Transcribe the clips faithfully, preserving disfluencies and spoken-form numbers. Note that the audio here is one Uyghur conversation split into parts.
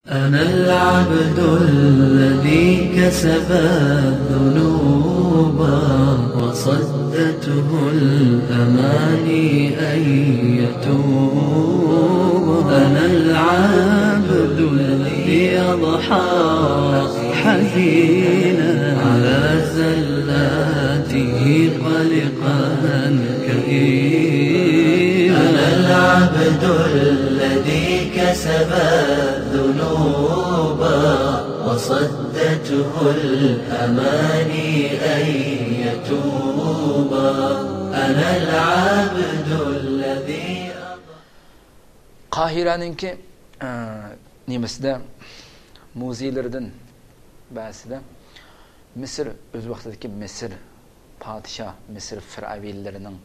أنا العبد الذي كسب الذنوب وصدته الأماني أن يتوب. أنا العبد الذي أضحى حزينا على زلاته قلقا كئيبا. أنا العبد الذي كسب الذنوب وصدته الأماني أن يتوب. أنا العبد الذي قاھىرەنىڭكى، ئە، نېمىسىدە، مۇزېيلىرىدىن بەزىسىدە مىسىر، ئۆز ۋاقتىدىكى مىسىر پادىشاھ، مىسىر فىرئەۋنلىرىنىڭ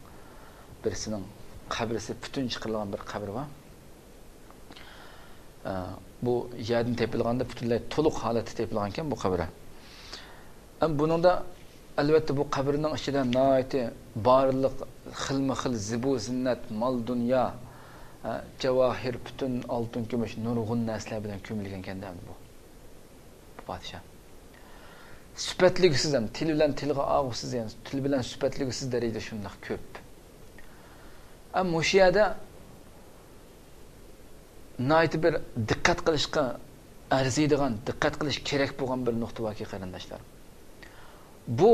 بىرسىنىڭ قەبرىسى، پۈتۈن چىقىرىلغان بىر قەبرە بار. ئە، بۇ يەردىن تېپىلغاندا پۈتۈنلەي تولۇق ھالەتتە تېپىلغانىكەن بۇ قەبرە. ئەم، بۇنىڭدا، ئەلۋەتتە، بۇ قەبرىنىڭ ئىچىدە ناھايىتى بارلىق خىلمۇ خىل زىبۇ زىننەت، مال دۇنيا، ئە، جاۋاھىر، پۈتۈن ئالتۇن كۈمۈش، نۇرغۇن نەرسىلەر بىلەن كۆمۈلگەنكەن ئەمدى بۇ، بۇ پادىشاھ. سۈپەتلىگۈسىز ھەم، تىل بىلەن تىلغا ئالغۇسىز، يەنى تىل بىلەن سۈپەتلىگۈسىز دەرىجىدە شۇنداق كۆپ. ئەم، مۇشۇ يەردە ناھايىتى بىر دىققەت قىلىشقا ئەرزىيدىغان، دىققەت قىلىش كېرەك بولغان بىر نۇقتا باركى، قېرىنداشلار. بۇ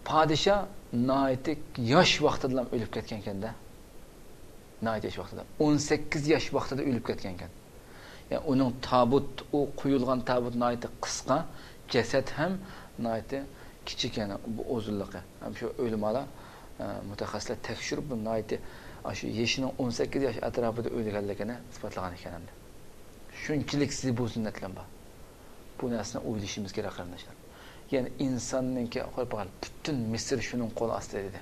پادىشاھ ناھايىتى ياش ۋاقتىدىلا ئۆلۈپ كەتكەنكەن-دە. ناھايىتى ياش ۋاقتىدا. ئون سەككىز ياش ۋاقتىدا ئۆلۈپ كەتكەنكەن. يەنى ئۇنىڭ تابۇت، ئۇ قويۇلغان تابۇت ناھايىتى قىسقا، جەسەت ھەم ناھايىتى كىچىك، يەنى بۇ ئۇزۇنلۇقى. ھەم شۇ ئۆلىمالار، ئە، مۇتەخەسسىسلەر تەكشۈرۈپ، بۇ ناھايىتى ئاشۇ يېشىنىڭ ئون سەككىز ياش ئەتراپىدا ئۆلگەنلىكىنى ئىسپاتلىغان ئىكەن ئەمدى. شۇنچىلىك زىبۇ زىننەتلەر بار. بۇ نەرسىنى ئويلىشىمىز كېرەك، قېرىنداشلار. يەنى ئىنساننىڭكى، قويۇپ باقايلى، پۈتۈن مىسىر شۇنىڭ قول ئاستىدا ئىدى.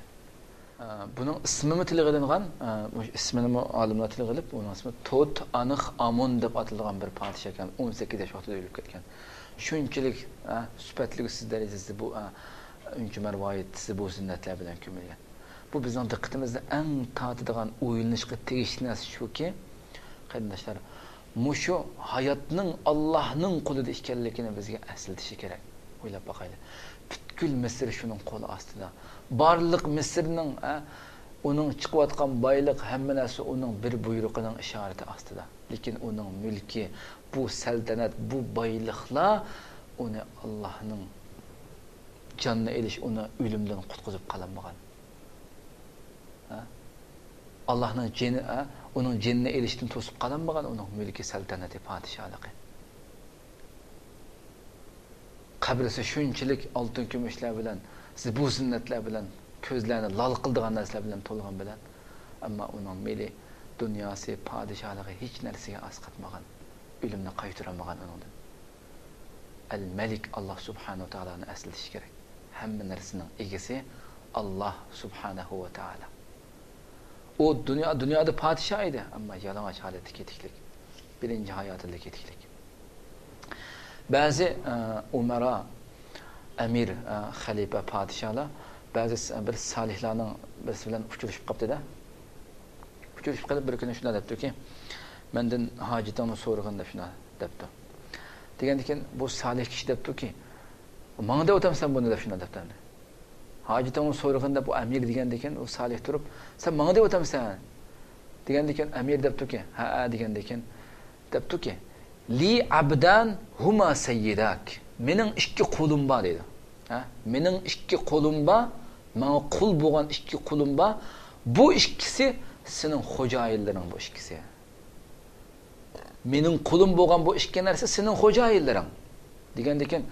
ئە، بۇنىڭ ئىسمىمۇ تىلغا ئېلىنغان، ئە، بۇ ئىسمىنىمۇ ئالىملار تىلغا ئېلىپ، ئۇنىڭ ئىسمى توت ئانخ ئامون دەپ ئاتىلىدىغان بىر پادىشاھ ئىكەن. ئون سەككىز ياش ۋاقتىدا ئۆلۈپ كەتكەن. شۇنچىلىك، ئە، سۈپەتلىك سىز دەرىجىسىدە بۇ، ئە، ئۈنچە مەرۋايىت، زىبۇ زىننەتلەر بىلەن كۆمۈلگەن. بۇ بىزنىڭ دىققىتىمىزنى ئەڭ تارتىدىغان، ئويلىنىشقا تېگىشلىك نەرسە شۇكى، قېرىنداشلار، مۇشۇ ھاياتنىڭ ئاللاھنىڭ قولىدا ئىكەنلىكىنى بىزگە ئەسلىتىشى كېرەك. ئويلاپ باقايلى. پۈتكۈل مىسىر شۇنىڭ قولى ئاستىدا. بارلىق مىسىرنىڭ، ئە، ئۇنىڭ چىقىۋاتقان بايلىق، ھەممە نەرسە ئۇنىڭ بىر بۇيرۇقىنىڭ ئىشارىتى ئاستىدا. لېكىن ئۇنىڭ مۈلكى، بۇ سەلتەنەت، بۇ بايلىقلار ئۇنى ئاللاھنىڭ جاننى ئېلىش، ئۇنى ئۆلۈمدىن قۇتقۇزۇپ قالالمىغان. ھە؟ ئاللاھنىڭ جېنى، ھە؟ ئۇنىڭ جېنىنى ئېلىشتىن توسۇپ قالالمىغان ئۇنىڭ مۈلكى، سەلتەنىتى، پادىشاھلىقى. قەبرىسى شۇنچىلىك ئالتۇن كۈمۈشلەر بىلەن، زىبۇ زىننەتلەر بىلەن، كۆزلەرنى لال قىلىدىغان نەرسىلەر بىلەن تولغان بىلەن، ئەمما ئۇنىڭ مېلى، دۇنياسى، پادىشاھلىقى ھېچ نەرسىگە ئاسقاتمىغان، ئۆلۈمنى قايتۇرالمىغان ئۇنىڭدىن. ئەل مەلىك، ئاللا سۇبھانەھۇ ۋە تائالانى ئەسلىتىش كېرەك. ھەممە نەرسىنىڭ ئىگىسى ئاللا سۇبھانەھۇ ۋە تائالا. ئۇ دۇنيا، دۇنيادا پادىشاھ ئىدى، ئەمما يالىڭاچ ھالەتتە كېتىكلىك. بىرىنچى ھاياتىدا كېتىكلىك. بەزى، ئە، ئۇمارا، ئەمىر، ئە، خەلىپە، پادىشاھلار بەزى س-، بىر سالىھلارنىڭ بىرسى بىلەن ئۇچرىشىپ قاپتىدە. ئۇچرىشىپ قېلىپ بىر كۈنى شۇنداق دەپتۇكى، مەندىن ھاجىتىڭنى سورىغىن دەپ شۇنداق دەپتۇ. دېگەندىكىن بۇ سالىھ كىشى دەپتۇكى، ماڭا دەۋاتامسەن بۇنى دەپ شۇنداق دەپتۇ ئەمدى. ھاجىتىڭنى سورىغىن دەپ ئۇ ئەمىر دېگەندىكىن، ئۇ سالىھ تۇرۇپ، سەن ماڭا دەۋاتامسەن؟ دېگەندىكىن ئەمىر دەپتۇكى، ھەئە دېگەندىكىن، دەپتۇكى، لى ئەبدان ھۇما سەييىداك. مېنىڭ ئىككى قۇلۇم بار دەيدۇ. ھە؟ مېنىڭ ئىككى قۇلۇم بار، ماڭا قۇل بولغان ئىككى قۇلۇم بار. بۇ ئىككىسى سېنىڭ خوجايىنلىرىڭ بۇ ئىككىسى. مېنىڭ قۇلۇم بولغان بۇ ئىككى نەرسە سېنىڭ خوجايىنلىرىڭ. دېگەندىكىن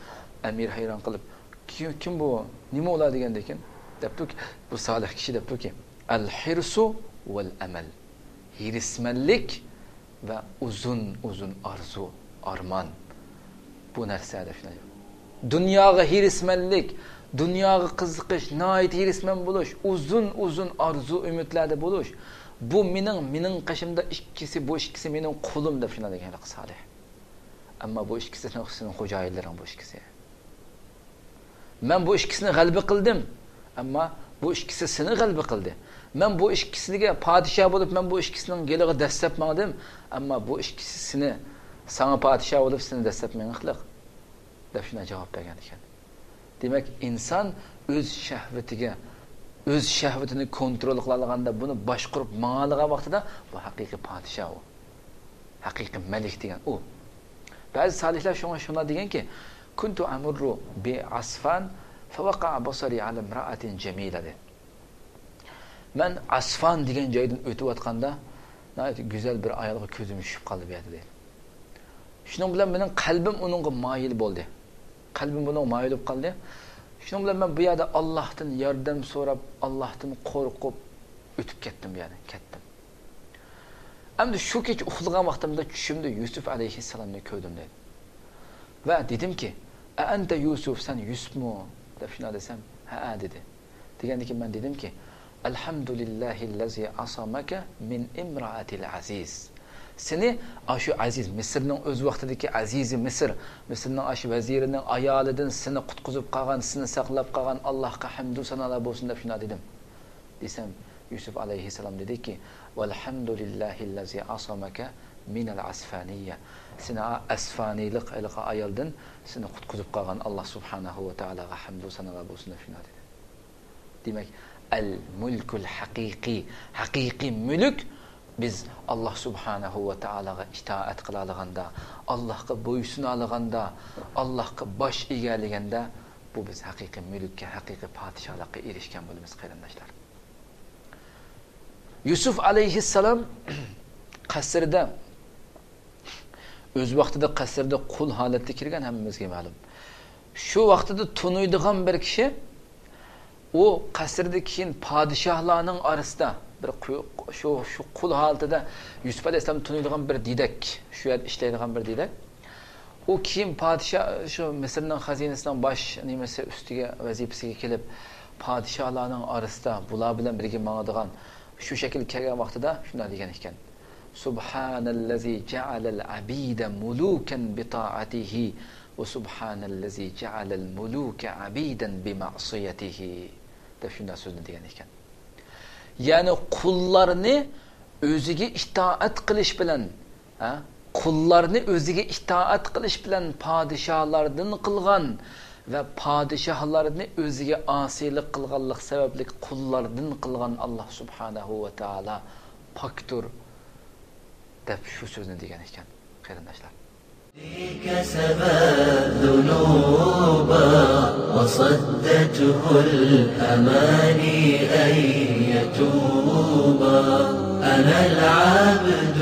ئەمىر ھەيران قېلىپ، كىم، كىم بۇ؟ نېمە ئۇلار؟ دېگەندىكىن دەپتۇكى، بۇ سالىھ كىشى دەپتۇكى، ئەل ھىرسۇ ۋەل ئەمەل. ھېرىسمەنلىك ۋە ئۇزۇن، ئۇزۇن ئارزۇ، ئارمان. بۇ نەرسە دەپ شۇنداق. دۇنياغا ھېرىسمەنلىك، دۇنياغا قىزىقىش، ناھايىتى ھېرىسمەن بولۇش، ئۇزۇن، ئۇزۇن ئارزۇ، ئۈمىدلەردە بولۇش. بۇ مېنىڭ، مېنىڭ قېشىمدا ئىككىسى، بۇ ئىككىسى مېنىڭ قۇلۇم دەپ شۇنداق دېگەن سالىھ. ئەمما بۇ ئىككىسى سېنىڭ خوجايىنلىرىڭ بۇ ئىككىسى. مەن بۇ ئىككىسىنى غەلىبە قىلدىم، ئەمما بۇ ئىككىسى سېنى غەلىبە قىلدى. مەن بۇ ئىككىسىگە پادىشاھ بولۇپ، مەن بۇ ئىككىسىنىڭ يېنىغا دەسسەپ ماڭدىم، ئەمما بۇ ئىككىسى سېنى ساڭا پادىشاھ بولۇپ سېنى دەسسەپ مېڭىقلىق، دەپ شۇنداق جاۋاب بەرگەن ئىكەن. دېمەك، ئىنسان ئۆز شەھۋىتىگە، ئۆز شەھۋىتىنى كونترول قىلالىغاندا، بۇنى باشقۇرۇپ ماڭالىغان ۋاقتىدا، بۇ ھەقىقىي پادىشاھ ئۇ. ھەقىقىي مەلىك دېگەن ئۇ. بەزى سالىھلار شۇڭا شۇنداق دېگەنكى، كنت أمر بعسفان فوقع بصري على امرأة جميلة دېدى. مەن ئەسفان دېگەن جايدىن ئۆتۈۋاتقاندا، ناھايىتى گۈزەل بىر ئايالغا كۆزۈم چۈشۈپ قالدى بۇ يەردە دەيدۇ. شۇنىڭ بىلەن مېنىڭ قەلبىم ئۇنىڭغا مايىل بولدى. قەلبىم ئۇنىڭغا مايىل بولۇپ قالدى. شۇنىڭ بىلەن مەن بۇ يەردە ئاللاھتىن ياردەم سوراپ، ئاللاھتىن قورقۇپ ئۆتۈپ كەتتىم بۇ يەردىن، كەتتىم. ئەمدى شۇ كېچە ئۇخلىغان ۋاقتىمدا چۈشۈمدە يۈسۈف ئەلەيھىسسالامنى كۆردۈم دەيدۇ. ۋە دېدىمكى، ئەئەنتە يۈسۈف، سەن يۈسۈفمۇ؟ دەپ شۇنداق دېسەم، ھەئە دېدى. دېگەندىن كېيىن مەن دېدىمكى، ئەلھەمدۇلىللاھىللەزى ئاسامەكە مىن ئىمرائەتىل ئەزىز. سېنى ئاشۇ ئەزىز، مىسىرنىڭ ئۆز ۋاقتىدىكى ئەزىزى مىسىر، مىسىرنىڭ ئاشۇ ۋەزىرىنىڭ ئايالىدىن سېنى قۇتقۇزۇپ قالغان، سېنى ساقلاپ قالغان ئاللاھقا ھەمدۇ سانالار بولسۇن دەپ شۇنداق دېدىم. دېسەم، يۈسۈف ئەلەيھىسسالام دېدىكى، ۋەلھەمدۇلىللاھىللەزى ئاسامەكە مىنەل ئەسفانىيە. سېنى ئەسفانىيلىق ھېلىقى ئايالدىن سېنى قۇتقۇزۇپ قالغان ئاللاھ سۇبھانەھۇ ۋە تائالاغا ھەمدۇ سانالار بولسۇن دەپ شۇنداق دېدى. دېمەك، ئەل مۇلكۇل ھەقىقىي، ھەقىقىي مۈلۈك بىز ئاللاھ سۇبھانەھۇ ۋە تائالاغا ئىتائەت قىلالىغاندا، ئاللاھقا بويسۇنالىغاندا، ئاللاھقا باش ئېگەلىگەندە، بۇ بىز ھەقىقىي مۈلۈككە، ھەقىقىي پادىشاھلىققا ئېرىشكەن بولىمىز، قېرىنداشلار. يۈسۈف ئەلەيھىسسالام قەسىردە، ئۆز ۋاقتىدا قەسىردە قۇل ھالەتتە كىرگەن، ھەممىمىزگە مەلۇم. شۇ ۋاقتىدا تونۇيدىغان بىر كىشى، ئۇ قەسىردە كېيىن پادىشاھلارنىڭ ئارىسىدا بىر قۇ-، شۇ، شۇ قۇل ھالىتىدە يۈسۈپ ئەلەيھىسسالام تونۇيدىغان بىر دېدەك، شۇ يەردە ئىشلەيدىغان بىر دېدەك. ئۇ كېيىن پادىشاھ، شۇ مىسىرنىڭ خەزىنىسىنىڭ باش نېمىسى ئۈستىگە، ۋەزىپىسىگە كېلىپ، پادىشاھلارنىڭ ئارىسىدا بۇلار بىلەن بىرگە ماڭىدىغان، شۇ شەكىلگە كەلگەن ۋاقتىدا شۇنداق دېگەن ئىكەن، سۇبھانەللەزى جەئەلەل ئەبىدە مۇلۇكەن بىتائەتىھى ۋە سۇبھانەللەزى جەئەلەل مۇلۇكە ئەبىدەن بىمەئسىيەتىھى، دەپ شۇنداق سۆزنى دېگەن ئىكەن. يەنى قۇللارنى ئۆزىگە ئىتائەت قىلىش بىلەن، ھە، قۇللارنى ئۆزىگە ئىتائەت قىلىش بىلەن پادىشاھلاردىن قىلغان ۋە پادىشاھلارنى ئۆزىگە ئاسىيلىق قىلغانلىق سەۋەبلىك قۇللاردىن قىلغان ئاللاھ سۇبھانەھۇ ۋە تائالا پاكتۇر، دەپ شۇ سۆزنى دېگەن ئىكەن، قېرىنداشلار. كسب الذنوب وصدته الأماني أن يتوب. أنا العبد